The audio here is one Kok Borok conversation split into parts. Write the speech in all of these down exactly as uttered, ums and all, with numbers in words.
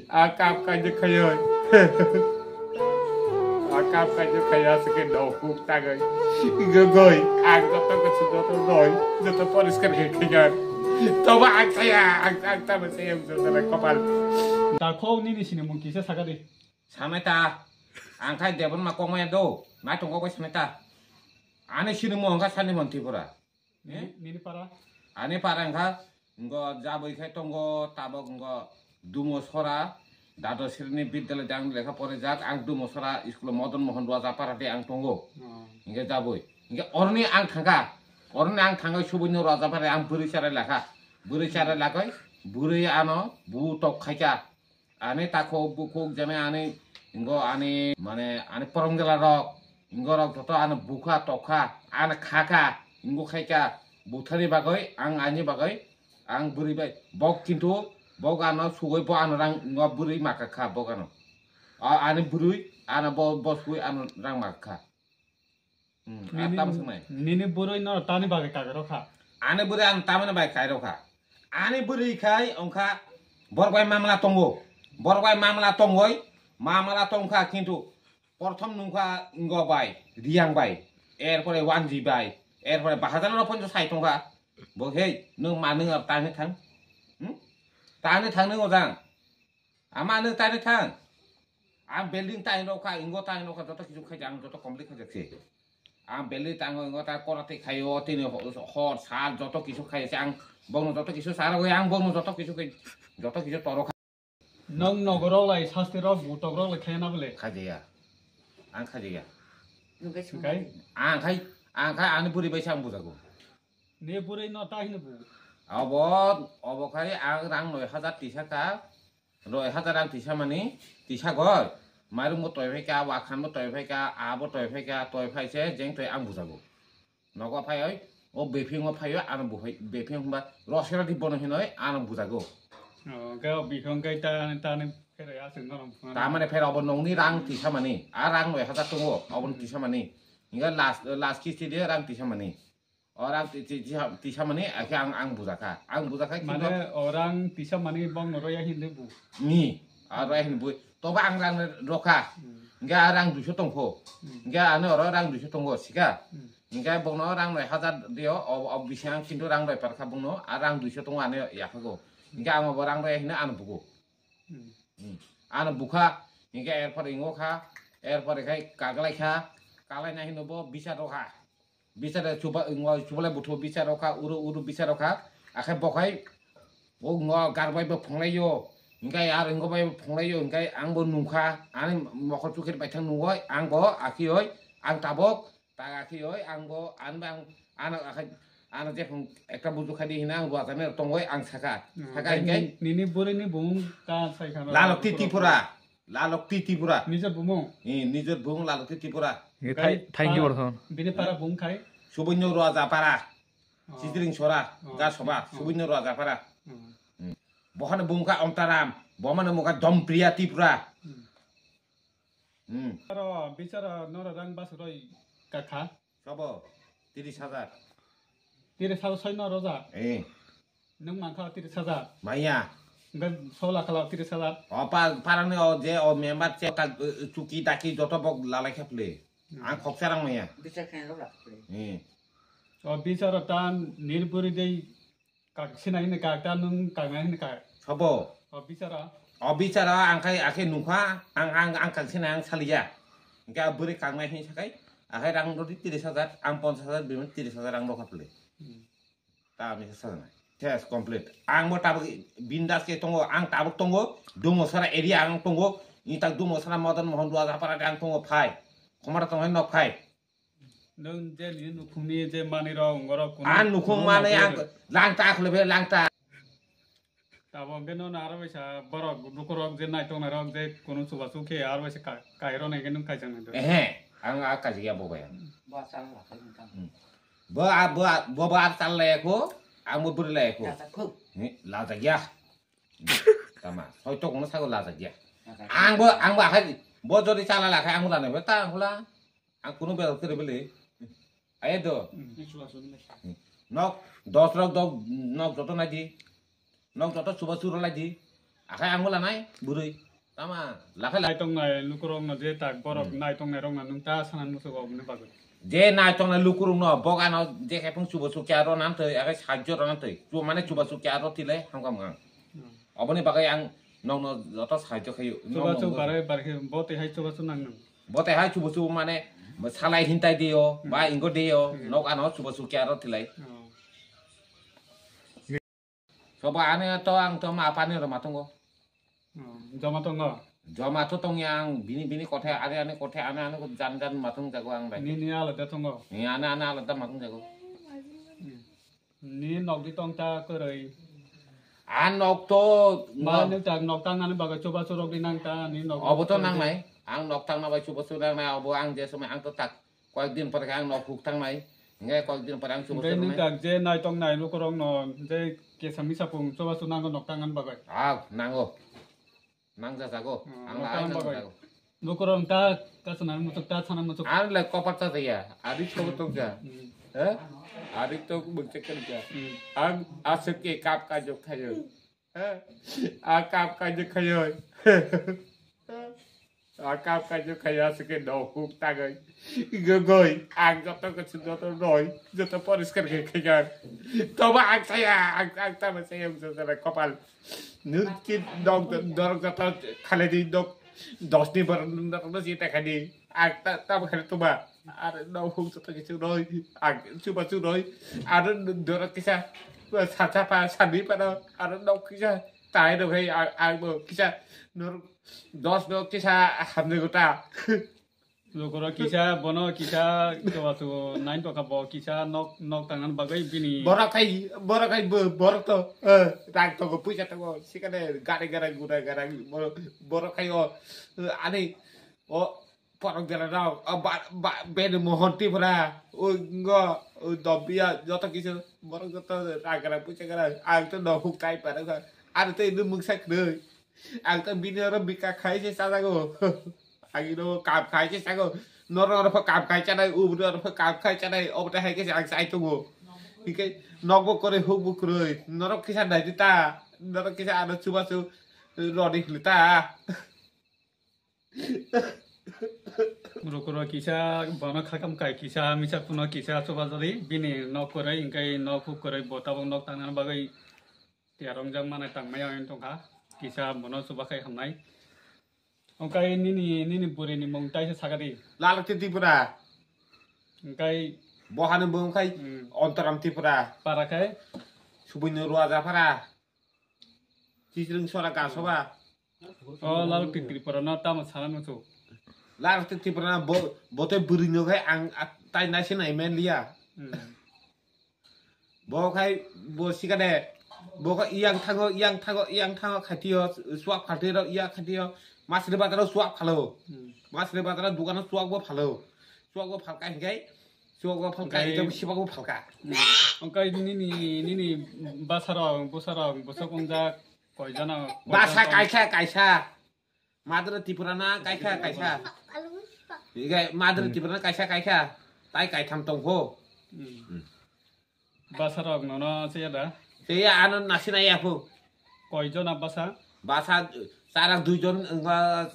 A kap kaijak khayo. A kap kaijak khayo aswk khe no kuk tagwi. Gogoi, ang joto khe joto goi, joto poriskar khe khayo. Tobo ang saya, ang, ang tamo saya, joto na kopal. Da kho nini sini mung kisa sakadi. Sanai ta, ang khai Debbarma kokmaya do, nai tong kok sanai ta. Ani sini mung kha sani mon Tripura. Nini, nini para? Ani para wngkha, wngkha Jaboi khai tongo, tabok wngkha Dumo Sora, Dadasreni Bidyalaya de ang lekha porijak, ang Dumo Sora school o Madan Mohan Rajapara de ang tongo. Oh. Hingke Jaboi. Hingke oroni ang thangkha, oroni ang thangkha Subonyo Rajapara de ang bwrwi chara lakha. Bwrwi chara lakoi, bwrwi ano bu tok khaikha. Ani takhuk bukhuk jene ani, ingo ani, mane, ani porongdela rok, ingo rok joto ani bukha tokha, ani khakha, ingo khaikha, buthani bagwi, ang ani bagwi, ang bwrwi bai, bok kintu, bok ano sugwi bo ano rang, ingo bwrwi makakha bok ano. A, ani bwrwi, ano bo, bo sugwi ano rang makakha. Hmm, nini, ah, tam sanai. Nini bwrwi no tani bagwi kagai rokha? Ani bwrwi ang tamani bai kai rokha. Ani bwrwi khai ongkha borok bai mamla tongo. Borok bai mamla tongoi, mamla tongkha kintu prothom nungkha ngo bai, Riyang bai, erpore Wanji bai, erpore Bahajar rok phano sai tongkha. Bo hei, nung manung ap tani thang? Hmm? Tani thang nung ojang? Ama nung tani thang? Ang building ta hino kha, ingo ta hino kha, joto kisu khai ang joto complete khai jakse. Ang building ta hino kha, korate khaio, tini ho-, hor, sal, joto kisu khai se ang bongno joto kisu sara goi, ang bongno joto kisu khai, joto kisu toro kha. Nong nogorok lai, sasti rok, butok rok lai khai na bole. Khai jaya. Ang khai jaya. Nung khai sung Khai? Ang khai, ang khai ani buri bai sang bujago. Ne buri no ta hino bu. Abo, abo khai ang rang noi hajar tisa kha. Roi hajar ang tisa mani, tisa goi. Mairung bo toi phaikha, wakhan bo toi phaikha, abo toi phaikha, toi phaise, jeng toi ang bujago. Nogo phaioi, o bephingo phaioi, ano buhai, bephing hwnba, rosera di bono hinoi, ano bujago. O, khe o biphang khe ta, ta ni pherai aswk nono phungan. Tamani pherai obo nongni rang tisa mani, a rang noi hajar tongo, obo tisa mani. Hingke last, last kisti de rang tisa mani. O rang ti-, ti-, tisa, tisa mani, akhe ang, ang bujakha. Ang bujakha, kintu mane, o rang tisa mani bongno roya hindi bu? Ni, a roya hindi bu. Toba ang rang rokha. Hmm. Hingke a rang duiso tongkho. Hmm. Hingke ano oro rang duiso tongo, sika. Hmm. Hingke bongno rang noi hajar dio, o, o bising ang kintu rang roi parkha bongno, a rang duiso tongo ano yaphago. Hingke ang obo rang roi hino ano bugo. Hmm. Hmm. Ano bukha, hingke erpore ingo kha, erpore khai kaglai kha, kaglai na hino bo bichar rokha. Bichar chuba, ingo chubalai buthu bichar rokha, uru, uru bichar rokha, akhe bokhai, o ingo gar bai bo phunglai yo, hingke ar ingo bai bo phunglai yo, hingke ang bo nungkha, ani mokol chukir baithang nungoi, ang bo akhioi, ang tabok, Taga khi oi, ang bo, ang bang, ano akhai, ano jephang ekta buju khadi hina ang bo atame tongoi ang saka. Hmm, saka tei hingkai ni-, nini bwrwini bumung ta sai khana Lalokti bwrwini Tripura. Lalokti Tripura. Nijor bumung? Eh, nijor bumung Lalokti Tripura. Hingke Kai thai-, thank you, para, Orson. Bini para bumung khai? Subunyo Roja Para. Oh. Chitring Sora, oh, Gasoba, oh. Subunyo Roja Para. Hmm. Hmm. Bohano bumung kha Ontaram, bohano bumung kha Dompriya Tripura. Hmm. Hmm. Aro bichara noro rang basu roi kakha. Sobo, tiris hajar. Tiris hajar soi no roja? Eh. Nung mankha tiris hajar? Maya. Ngan sola khala tiris hajar? O pa-, parani o je o member che ta, eh, chuki daki joto bok lalai kheple. Hmm. Ang khoksa rang maya. Bichar khaina rok lakhle. Eh. O bichara tan nirpuri dei Kak sinai hini kak ta nung kak nai hini kak. Sobo. O bichara. O bichara ang khai akhe nungkha ang, ang, ang kak sinai ang saliya. Hingke a bwrwi kak nai hini sakai. Akhai rang rodi tiris hajar, ang ponchas hajar, bini tiris hajar ang rokha phle. Hmm. Ta ami sa sajana. Test complete. Ang bo tabuk bindas ke tongo, ang tabuk tongo, Dumo Sara area ang tongo, ni tak Dumo Sara Madan Mohan Dua Japara ang tongo phai. Khomara tongo nok phai. Nwng je nini nukhungni je manwirok, wngorok kunu Ah, nukhung manwi ang langta khwlaibai, langta. Tabok hwnkhe nono aro waisa borok, lukurok je naitoknairok je kunu chubachu khe aro waisa ka-, kairoknai hwnkhe nwng kaijaknai do. Ehe, ang a kaijakya bo bai ang. Bo a chal lakhai nwng tamo. Hmm. Bo a, bo a, bo, bo a chal laiyakho, ang bo bwrwi laiyakho. Lajakho. Ni, lajakya. Tama, soitok no sago lajakya. Lajakya. Ang bo, ang bo akhai, bo jodi chala lakhai ang bo lanai bo ta ang hula. Ang kunu bel kere bele. Aye do. Hmm. Nok dos rok dok nok joto nai di. Nok joto chuba churo lai di. Akhai ang bo lanai, bwrwi. Tama, lakhai la- Nai tongnai lukurokno je tak borok Hmm. nai tongnai rokno nwng ta sanan muchungo oboni bagwi. Je nai tongnai lukurokno bok ano je khe phung chubachu kya ro nan thwi, akhai sajjo ro nan thwi. Chu mane chubachu kya ro thilai hamkha mwng. Hmm. Oboni bagwi ang nokno joto sajjo khayo. Chubachu barai barkhe bo twi hai chubachu nang nang. Bo twi hai chubachu mane salai hintai dio, Hmm. ba ingo dio, Hmm. nok ano chubachu kya ro thilai. Hmm. Soba ani to ang to ma apani ro matungo. Hmm, joma tongo? Joma to tongya ang bini, bini kothe, ani, ani kothe, ani, ani ko jan, jan matung jago ang dai. Ni, ni alada tongo? Ni ani, ani alada matung jago. Hmm. Ni nok di tong ta kwrwi? A nok to Ma nok ni tak nok tang nani bagwi chubachu rok di nang ta, ni nok Obo to tong nang di. Nai. Ang nok tang na bai chubachu nang nai, obo ang je somoi ang to tak Koyekdin pore khe ang nok huk thangnai. Hinkhe koyekdin pore ang chubachu Hinkhe nini nai. Tak je nai tong nai lukurokno je kesa misa pung chubachu nango nok tangna bagwi. Ah, nango. Nangjajago. Hmm, Ang nok lai tangna bagwi. Nangjajago. Lukurok ta kasana muchuk ta sana muchuk. Ang lai kopar ta ya. Ari chok tok ja. Hmm. Eh? Ari tok bukchek ja. Hmm. Ang asuk ke kap ka jok khayo. Ha? A kap kaijak khayo. A kap kaijak khayo aswkhe no huk tangwi. Gogoi, ang joto kachu joto roi, joto poriskar khe khaikha. Tobo ang saya, ang, ang tamo saya, ang saya kopal. Nwng ki dok, dorok joto khalai di dok, dos ni borok nwng joto si ta khani. Ang ta, tamo khani tuma. Aro no huk joto kichu roi. Ang chuba chu roi. Aro dorok kisa. Sacha pa, sani pa no. Aro no kisa. Tai no khai ang, ang bo kisa. Nor dos no kisa hamne gota. Lokoro kisa, bono kisa, chuba chu nine to kha bo kisa nok, nok tangna bagwi bini. Borok khai, borok khai bo, borok to. Eh, rang to go, puisa to go. Sikane gari gara gura gara borok, borok khai o. Eh, ani o Porok dera rok, o ba, ba, beni mohon Tripura, o ngo, o dobia, joto kisu, borok joto ragra puisa gara, ang to no huk tai para kha. Ang to ino mungsa kroi. Ang to bini oro bika khai se sajago. Ang ino kam khai se sago. Norok oro pho kam khai chanai, ubri oro pho kam khai chanai, obo te hai khe ang sai tongo. Hinkhe nokbo kwrwi, hukbo kwrwi. Norok kisa nai di ta, norok kisa ano chuba chu roni hili ta. Rukuro kisa, bono khakam kai kisa, misa kuno kisa, chuba jari, bini nok kwrwi, hingkai nok huk kwrwi, bo tabok nok tangna bagwi tiyar wngjak manai tangmaya wng tongkha, kisa bono chuba khai hamnai. Hingkai nini, nini bwrwi ni mung taisa sakadi. Lalakti Tripura. Hingkai Bohani bung khai Hmm. Ontoram Tripura. Para khai? Subui no Ruaja Para. Chitring sora gasoba. O Lal Tripura no tamo sana muchuk. Lal Tripura no bo, bote bwrwi no khai ang at-, tai nai se nai men liya. Hmm. Bo khai bo sikade. Bo khai iyang thango, iyang thango, iyang thango khatio, suak phaltiro, iya khatio. Masri bataro suak phalo. Hmm. Masri bataro dukano suak bo phalo. Suak bo phalka hinkai. Suak bo phalka Hinkai hinkai bo sibak bo phalka. Hmm. Hingkai nini, nini basarok, bosarok, bosok ungjak. Koi jana, koi Basa jana kaisa, kaisa. Madra Tripura na kaisa, kaisa. Igai Madra Tripura na kaisa, kaisa. Tai kaitham tongkho. Hmm. Basa rok nono se ya da? Se ya ano nasina ya phu. Koi jona basa? Basa, sarak dui jon, wngkha,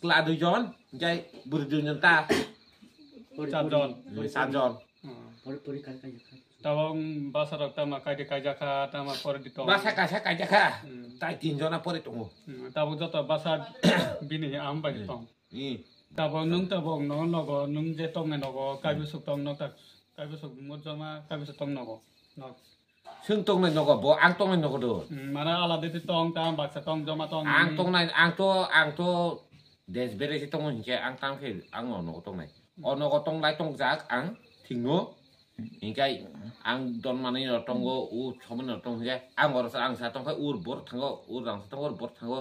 kla dui jon, jai bwrwi dui jon ta. Char jon. Hmm, sat jon. Hmm. Pori, pori kai, kai, kai. Tabok basa rok tama kaidi kaijakha, tama pori di tong. Basa kaisa kaijakha. Hmm. Tai tin jona pori tongo. Hmm. Tabok joto basa bini am bai Hmm. tong. Hmm. Tabok nung tabok no nogo nung je tongnai nogo kaibo suk tong nok tak kaibo suk mujama kaibo suk tong nogo. Nok. Sung tongnai nogo bo ang tongnai nogo do. Hmm. Mana alade ti tong ta baksa tong joma tong Ang ni. Tongnai ang to ang to des bere si tongo hinke ang tang khe ang no nogo tongnai. O nogo tonglai tongjak ang thikno. Hinkhe ang don manwi no tongo, u somani no tong hinkhe ang oro sa, ang sa tongkhe ur bor thango, ur rang sa tongkhe ur bor thango.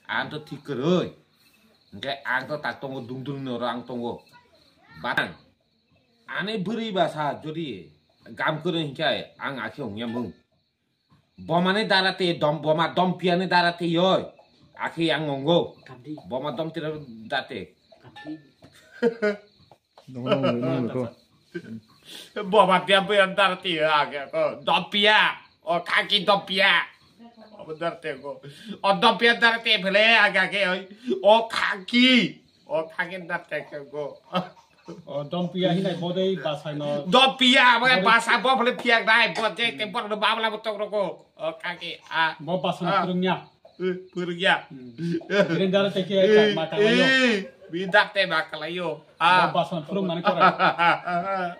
Ang to thik kwrwi. Hinkhe ang to tak tongo, dung dung ni oro ang tongo. Batang. Ani bwrwi ba sa jodi gam kwrwi hinkhe ang akhe wngya mung. Bomani dara te dom, boma dom piyani dara te yoi. Akhe yang ngongo. Kamdi. Boma dom tira date. Kamdi. Dom, dom, dom, dom. Boma piya piya dara te yoi, akhe ko dom piya. O kaki dom piya. Dar te go. O dopia dar te phele aga ke oi. O khaki. O khaki dar te ke go. O dopia hinai bodei basai no. Dopia abo basa bo phele phiak dai bo je te bo no babla bo tok roko. O khaki a. Bo basai no purungya. Purungya. Grindar te ke ma ka yo. Bi dar te ma ka yo. A. Bo basai no purung mani kora.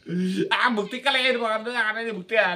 A bukti kala er ba ano ano bukti a.